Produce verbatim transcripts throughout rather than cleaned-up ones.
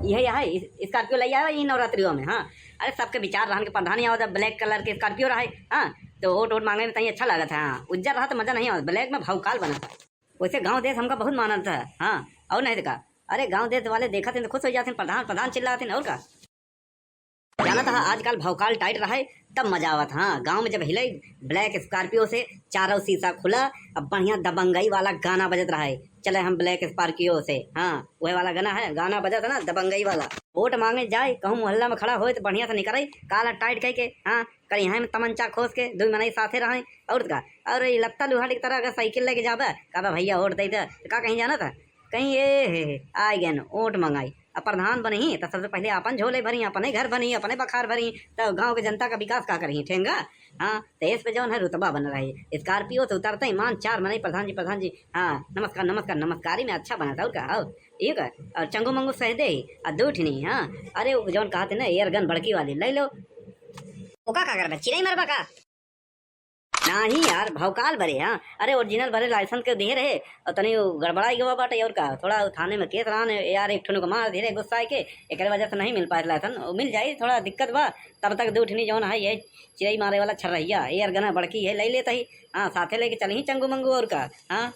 यह, यह है, इस-, Scorpio लइ आवा ई नवरात्रियों में, हाँ। अरे, सबके विचार रहन के प्रधान ही आवत, black colour के Scorpio रहे, हाँ। तो वोट, वोट माँगे में तहीं अच्छा लागत है, हाँ। उज्जर रहा तो मजा नहीं आवत, black में भौकाल बनत है। वैसे गाँव देश हमका बहुत मानत है, हाँ। और नहीं तो का, अरे, गाँव देश वाले देखत हैं तो खुश हो जाते हैं, प्रधान, प्रधान चिल्लाते हैं, और का। जानत हा, आजकल भौकाल tight रहे, तब मजा आवत। हाँ, गाँव में जब हिले, black Scorpio से चारों शीशा खुला, अब बढ़िया दबंगई वाला गाना बजत रहे, चले हम black Scorpio से। हाँ, वह वाला गाना है, गाना बजत है ना, दबंगई वाला। वोट माँगे जाए, कहूँ मोहल्ला में खड़ा होए तो बढ़िया से निकरे, collar tight कइ के, हाँ, कहीं में तमंचा खोस के, दुइ मनई साथे रहे, और का। और ई लत्ता लुहार की तरह अगर साइकिल लेके जाबे, कहबे, "भैया, वोट दे दे," तो का कहीं जानत हा? कहीं, "ए हे हे, आइ गएन, वोट मंगाई।" अब प्रधान बनही, त सबसे पहिले आपन झोले भरी, अपने घर भरी, अपने बखार भरी, त गाँव के जनता का विकास का करही? ठेंगा? हाँ, त इस पे जौन है रुतबा बन रही। Scorpio से उतरते ही मान चार मनई, "प्रधान जी, प्रधान जी, हाँ, नमस्कार, नमस्कार।" नमस्कारी में अच्छा बनत है, और का, और, ठीक है, और चंगू मंगू सह दे ही, और दू ठिनी, हाँ, अरे, वो जौन कहते ना, air gun बड़की वाली, ले लो। ओका का करबे, चिरई मरबा का? नाही यार, भौकाल बरे, हाँ। अरे, original बरे license के दिहे रहे, और तनी उ गड़बड़ाई गवा बाटे, और का, थोड़ा थाने में case रहन यार, एक ठुन को मार धीरे गुस्सा के, एकरे वजह से नहीं मिल पाए license। वो मिल जाई, थोड़ा दिक्कत बा। तब तक दू ठिनी जौन है, ये चिरई मारे वाला छर्रहिया, air gun बड़की है, ले लेता ही, हाँ, साथे लेके चलही चंगू मंगू, और का, हाँ।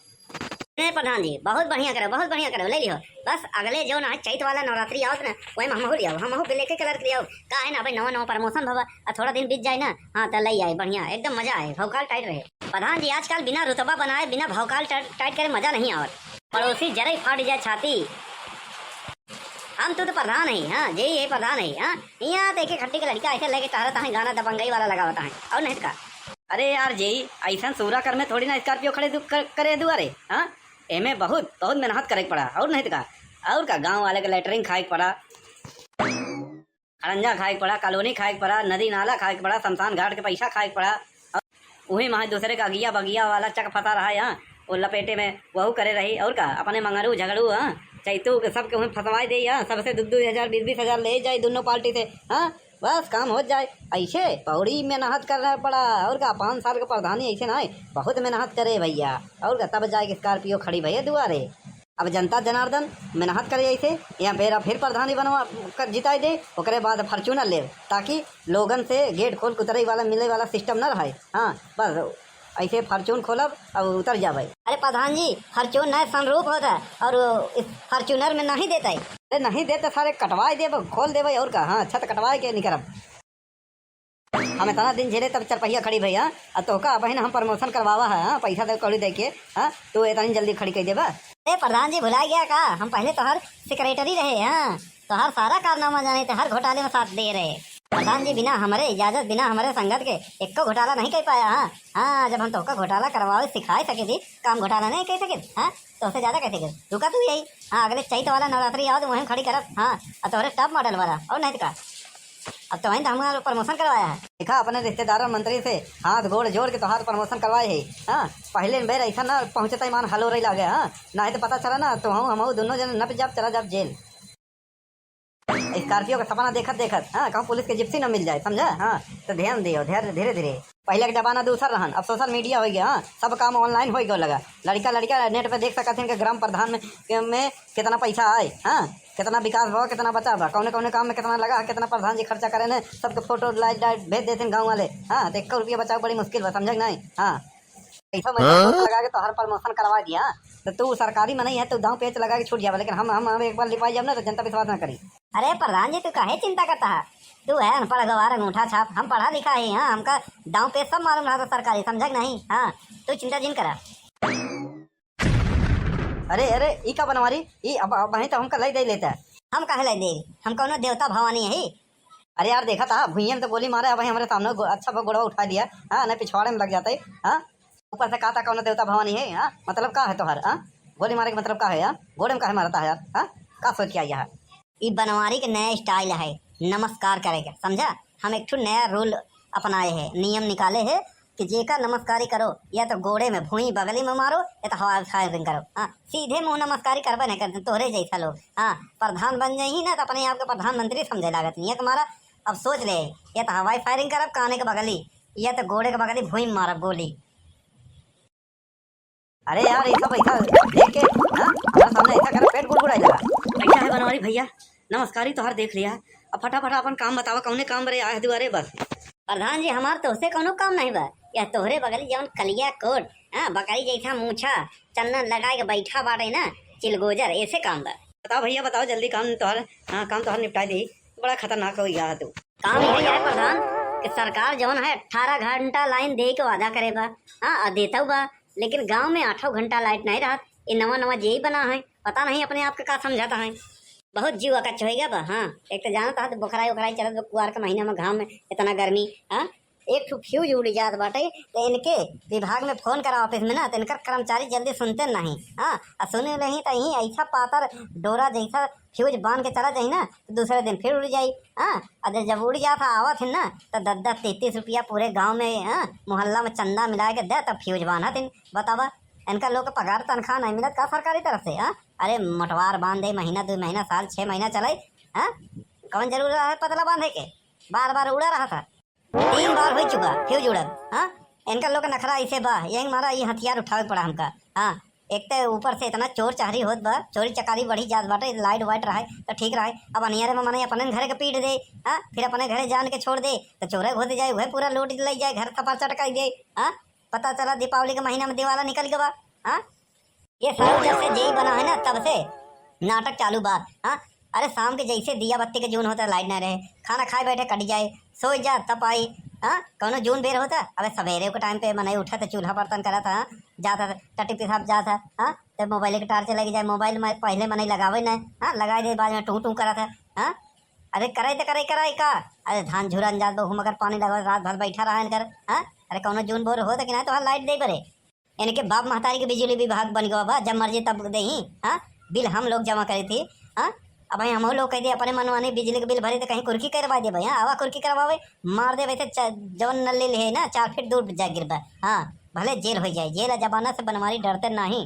नहीं प्रधान जी, बहुत बढ़िया करे, बहुत बढ़िया करे, ले लिहो। बस अगले जौन है चैत वाला नवरात्रि आवत ना, वही में हमहू लियाओ, हमहू black colour के लियाओ। का है ना, अबे नवा नवा promotion भवा, आ थोड़ा दिन बीत जाए ना, हाँ, त ले आए, बढ़िया, एकदम मजा आए, भौकाल tight रहे। प्रधान जी, आजकल बिना रुतबा बनाए, बिना भौकाल tight, tight करे मजा नहीं आवत। पड़ोसी जरे फाट जाए छाती। हम तू तो प्रधान है, हाँ, जे ही है प्रधान है, हाँ। यहाँ तो एक एक खट्टी के लड़का ऐसे लेके टहरत है, गाना दबंगई वाला लगावत है, और नहीं तो का। अरे यार, जे ही ऐसन सूरा कर में थोड़ी ना Scorpio खड़े दु-, कर, करे दुआरे, हाँ। एमे बहुत, बहुत मेहनत करे के पड़ा, और नहीं तो का। और का, गाँव वाले के latrine खाए के पड़ा, खड़ंजा खाए के पड़ा, colony खाए के पड़ा, नदी नाला खाए के पड़ा, शमशान घाट के पैसा खाए के पड़ा। और वही माहे दूसरे का अगिया बगिया वाला चक फंसा रहा है, हाँ, वो लपेटे में वहू करे रही। और का, अपने मंगरू झगड़ू, हाँ, चैतू के सबके वहीं फंसवाए दे, हाँ, सबसे दो दो हजार, बीस बीस हजार ले जाए दोनों पार्टी से, हाँ, बस काम हो जाए। ऐसे पौड़ी मेहनत करना पड़ा, और का, पाँच साल के प्रधानी ऐसे ना है, बहुत मेहनत करे भैया, और का, तब जाए के Scorpio खड़ी भैया दुआरे। अब जनता जनार्दन मेहनत करे ऐसे, यहाँ बेरा फिर प्रधानी बनवा कर जिताई दे, ओकरे बाद Fortuner लेब, ताकि लोगन से gate खोल के उतरे वाला मिले वाला system न रहे। हाँ, बस ऐसे Fortune खोलब और उतर जाबे। अरे प्रधान जी, Fortune नए sunroof होता है और इस Fortuner में नहीं देता है। अरे नहीं देते सारे, कटवाए देब, खोल देबे और का। हाँ, छत कटवाए के निकलब। हम इतना दिन झेले तब चरपहिया खड़ी भई, हाँ? अब तोहका अबहिन हम promotion करवावा है, हाँ? पैसा दे, कौड़ी दे के, हाँ? तू इतनी जल्दी खड़ी कर देबा? ए प्रधान जी, भुला गया का? हम पहले तोहर secretary रहे, हाँ? तोहर सारा कारनामा जाने थे, हर घोटाले में साथ दे रहे। प्रधान जी, बिना हमरे इजाजत, बिना हमरे संगत के एको घोटाला नहीं कर पाया, हाँ? हाँ, जब हम तोहका घोटाला करवावे सिखाए सके थी, काम घोटाला नहीं कर सके, हाँ? तोहसे ज्यादा कैसे कर? रुका तू यही। हाँ, अगले चैत वाला नवरात्रि आओ तो वहीं खड़ी करब। हाँ, और तोहरे top model वाला, और नहीं तो का। अब तो वहीं तो हमारा promotion करवाया है। देखा, अपने रिश्तेदार और मंत्री से हाथ गोड़ जोड़ के तोहार promotion करवाए है। हाँ, पहले बेर ऐसा ना पहुँचता ईमान हलो रही लागे। हाँ, ना है तो पता चला ना, तो हम, हम दोनों जने नप जाब, चला जाब जेल। Scorpio का सपना देखत देखत, हाँ, कहूँ पुलिस के जिप्सी न मिल जाए, समझा? हाँ, तो ध्यान दियो, धैर्य, धीरे धीरे। पहले के जमाना दूसर रहन, अब social media हो गया, हाँ, सब काम online हो गया लगा। लड़का लड़का net पे देख सकत हैं कि ग्राम प्रधान में, में कितना पैसा आए, हाँ, कितना विकास भवा, कितना बचा बा, कौने कौने काम में कितना लगा, कितना प्रधान जी खर्चा करे ने, सबके photo light light भेज देते हैं गाँव वाले, हाँ, तो एक रुपया बचाओ बड़ी मुश्किल बा, समझा कि नहीं? हाँ। पैसा मैसा हाँ? लगा के तोहर promotion करवा दिया, तो तू सरकारी मनई है, तू दांव पेच लगा के छूट जाबे, लेकिन हम, हम, हम एक बार लिपाई जाब ना, तो जनता विश्वास ना करी। अरे प्रधान जी, तू काहे चिंता करता है? तू है अनपढ़ गवार अंगूठा छाप, हम पढ़ा लिखा ही, हाँ, हमका दांव पेच सब मालूम रहा था सरकारी, समझा कि नहीं? हाँ, तू चिंता जिन करा। अरे, अरे, ई का बनवारी? ई अब, अब वहीं तो हमका लई दे लेता है। हम काहे लई दे? हम कौनो देवता भवानी है? अरे यार, देखा था, भुइयां में तो गोली मारे, अब हमरे सामने गो-, अच्छा बा गोड़वा उठा लिया, हाँ, नहीं पिछवाड़े में लग जाते, हाँ? ऊपर से कहा था कौन देवता भवानी है, हाँ? मतलब का है तोहर, हाँ? गोली मारे के मतलब का है, हाँ? गोड़े में काहे मारता है यार, हाँ? का सोच के आई है? ई बनवारी के नया style है नमस्कार करे के, समझा? हम एक ठो नया rule अपनाए है, नियम निकाले है कि जेका नमस्कारी करो, या तो गोड़े में भुई बगली में मारो, या तो हवा firing करो। हाँ, सीधे मुंह नमस्कारी करबे नहीं करते तोहरे जैसा लोग। हाँ, प्रधान बन जाई ना तो अपने आप के प्रधानमंत्री समझे लागत नहीं है तुम्हारा। अब सोच ले, या तो हवाई firing करब काने के बगली, या तो गोड़े के बगली भुई में मारब गोली। अरे यार, ये सब ऐसा देख के, हाँ, हमारे सामने ऐसा करे, पेट गुड़गुड़ाई लगा। ऐसा है बनवारी भैया, नमस्कारी तोहार देख लिया, अब फटाफट अपन काम बतावा, कौने काम बरे आए दुआरे बस। प्रधान जी, हमार तोहसे कौनो काम नहीं बा। यह तोहरे बगली जौन कलिया कोट, हाँ, बकरी जैसा मूछा, चंदन लगाए के बैठा बाटे ना, चिलगोजर, ऐसे काम बा। बताओ भैया, बताओ जल्दी काम तोहर, हाँ, काम तोहर निपटाए दी। बड़ा खतरनाक हो गया तू। काम यही है प्रधान कि सरकार जौन है अठारह घंटा लाइन दे के वादा करे बा, हाँ, और देता बा, लेकिन गांव में आठों घंटा लाइट नहीं रहत। ये नवा नवा जेई बना है, पता नहीं अपने आप के का समझाता है। बहुत जीव अकच्छ हो गया बा। हाँ, एक तो जानत हा तो बोखराई ओखराई चलत बा, कुआर के महीना में घाम में इतना गर्मी। हाँ, एक ठो फ्यूज उड़ जात बाटे तो इनके विभाग में फोन करा ऑफिस में ना, तो इनकर कर्मचारी जल्दी सुनते नहीं। हाँ, और सुने नहीं तो यही ऐसा पातर डोरा जैसा फ्यूज बांध के चला जाई ना, तो दूसरे दिन फिर उड़ जाई। हाँ, और जब, जब उड़ जात है, आवत है ना, तो दस दस तीस तीस रुपया पूरे गांव में, हाँ, मोहल्ला में चंदा मिला के दे, तब फ्यूज बांधत है। बतावा, इनका लोग के पगार तनख्वाह नहीं मिलत का सरकारी तरफ से? हाँ, अरे मोटवार बांध दे, महीना दो महीना साल छह महीना चले। हाँ, कौन जरूरत है पतला बांधे के? बार बार उड़ा रहा था, तीन बार हो चुका फ्यूज उड़ल। हाँ, इनका लोग के नखरा ऐसे बा, यही मारा ये हथियार उठावे के पड़ा हमका। हाँ, एक तो ऊपर से इतना चोर चहरी होत बा, चोरी चकारी बढ़ी जात बाटे, लाइट वाइट रहे तो ठीक रहे। अब अनियारे में मने अपने घरे के पीट दे, हाँ, फिर अपने घरे जान के छोड़ दे तो चोरे घुस जाए, वह पूरा लूट ले जाए, घर सफर चटकाई दे। हाँ, पता चला दीपावली के महीना में दिवाला निकल गवा। हाँ, ये सारू जब से जेई बना है ना, तब से नाटक चालू बा। हाँ, अरे शाम के जैसे दिया बत्ती के जून होता, लाइट ना रहे, खाना खाए बैठे कट जाए, सोए जा तब आई। हाँ, कौनो जून बेर होता, अबे सवेरे के टाइम पे मनई उठा था, चूल्हा बर्तन करा था, हाँ, जाता था टट्टी पेशाब जाता। हाँ, तो मोबाइल के टार्च लग जाए, मोबाइल में पहले मनई लगावे ना, हाँ, लगाए दे बाद में टू टू करा था। हाँ, अरे करे तो करे कराई का? अरे धान झुरन जात बा, मगर पानी लगा रात भर बैठा रहा इनकर। हाँ, अरे कौनो जून बोर होता कि ना तो लाइट दे बरे। इनके बाप महतारी के बिजली विभाग बन गवा बा, जब मर्जी तब देही। हाँ, बिल हम लोग जमा करे थी। हाँ, अब हम लोग कह दे अपने मनमानी बिजली के बिल भरे तो कहीं कुर्की करवा देबे। हाँ, आवा कुर्की करवावे, मार देबे तो च-, जवन नल ले है ना, चार फीट दूर जा गिरबे। हाँ, भले जेल हो जाए, जेल जमाना से बनवारी डरते नहीं।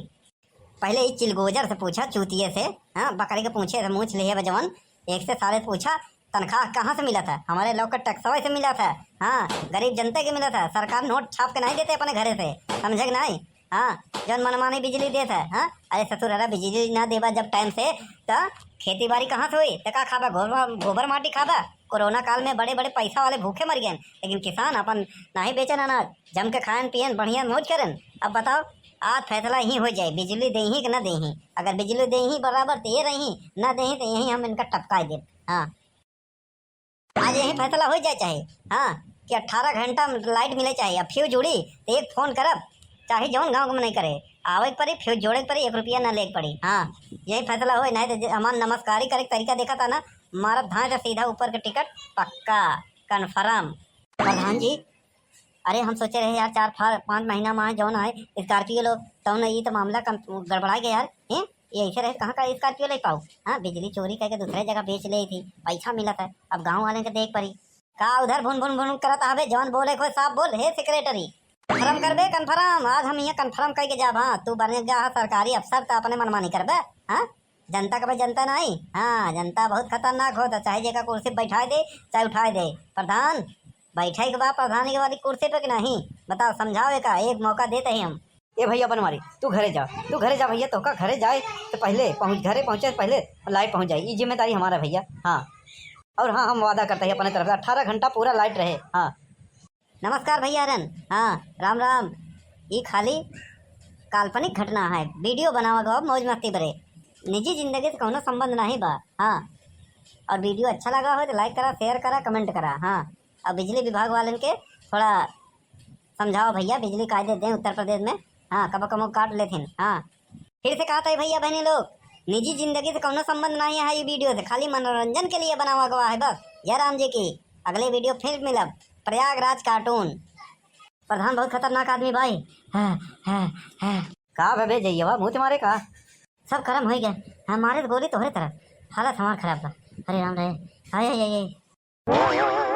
पहले ई चिलगोजर से पूछा, चूतिये से, हाँ, बकरी के पूछे से मूछ लिहे बा जवन, एक से साले से पूछा, तनख्वाह कहाँ से मिला था? हमारे लोग के टैक्सवे से मिला था। हाँ, गरीब जनता के मिला था, सरकार नोट छाप के नहीं देते अपने घरे से, समझे कि नहीं? हाँ, जौन मनमानी बिजली देत है। हाँ, अरे ससुर, अरे बिजली ना देबा जब टाइम से, तो खेती बाड़ी कहाँ से होई? तो का खाबा? गोबर, गोबर माटी खाबा? कोरोना काल में बड़े बड़े पैसा वाले भूखे मर गए, लेकिन किसान अपन नहीं बेचन अनाज, जम के खाएन पियन, बढ़िया मौज करेन। अब बताओ, आज फैसला यही हो जाए, बिजली देही कि ना देही। अगर बिजली देही बराबर तो ये रही, ना देही तो यही हम इनका टपकाए देब। हाँ, आज यही फैसला हो जाए चाहे, हाँ, कि अठारह घंटा लाइट मिले चाहे, अब फ्यूज उड़ी तो एक फोन करब, चाहे जौन गाँव के नहीं करे, आवे के पड़ी, फ्यूज जोड़े के पड़ी, एक रुपया ना ले के पड़ी। हाँ, यही फैसला होए, नहीं तो जे हमार नमस्कारी करे के तरीका देखा था ना, मारब धाए तो सीधा ऊपर के टिकट पक्का, कन्फर्म। प्रधान जी, अरे हम सोचे रहे यार, चार फा-, पाँच महीना में जौन आए स्कॉर्पियो लो, तौन ई तो मामला कम गड़बड़ाए गया यार। हैं, ये ऐसे रहे कहाँ का स्कॉर्पियो ले पाऊ? हाँ, बिजली चोरी करके दूसरे जगह बेच ले थी, पैसा मिला था, अब गाँव वाले के देख पड़ी। का उधर भुन भुन भुन करत हवे, जौन बोले को साफ बोल, हे सेक्रेटरी। कन्फर्म करबे कन्फर्म, आज हम यहाँ कन्फर्म करके जाब। हाँ, तू बने जा सरकारी अफसर तो अपने मनमानी करबे। हाँ, जनता का भाई जनता नहीं। हाँ, जनता बहुत खतरनाक होता, चाहे जेका कुर्सी बैठाए दे, चाहे उठाए दे। प्रधान, बैठे के बाद प्रधान के वाली कुर्सी पे कि नहीं? बताओ, समझाओ एका, एक मौका देते ही हम। ए भैया बनवारी, तू घरे जा, तू घरे जा भैया, तोहका घरे जाए तो पहले पहुँच, घरे पहुँचे से पहले लाइट पहुँच जाए, ये जिम्मेदारी हमारा भैया। हाँ, और हाँ, हम वादा करते हैं अपने तरफ से अठारह घंटा पूरा लाइट रहे। हाँ, नमस्कार भैया हरन। हाँ, राम राम। ई खाली काल्पनिक घटना है, वीडियो बनावा गवा मौज मस्ती बरे, निजी जिंदगी से कौनो संबंध नहीं बा। हाँ, और वीडियो अच्छा लगा हो तो लाइक करा, शेयर करा, कमेंट करा। हाँ, और बिजली विभाग वालन के थोड़ा समझाओ भैया, बिजली कायदे दें उत्तर प्रदेश में। हाँ, कबो कबो काट लेथिन। हाँ, फिर से कहत है भैया बहनी लोग, निजी जिंदगी से कौनो संबंध नहीं है ये वीडियो से, खाली मनोरंजन के लिए बनावा गवा है बस। जय राम जी की। अगले वीडियो फिर मिलब। प्रयागराज कार्टून। प्रधान बहुत खतरनाक आदमी भाई। हाँ, हाँ, हाँ। का बे जइयवा मुँह तुम्हारे का? सब खत्म हो गया। हमारे तो गोली तोहरे तरफ। हालत हमार खराब बा। अरे राम रे। हाय, हाय, हाय, हाय।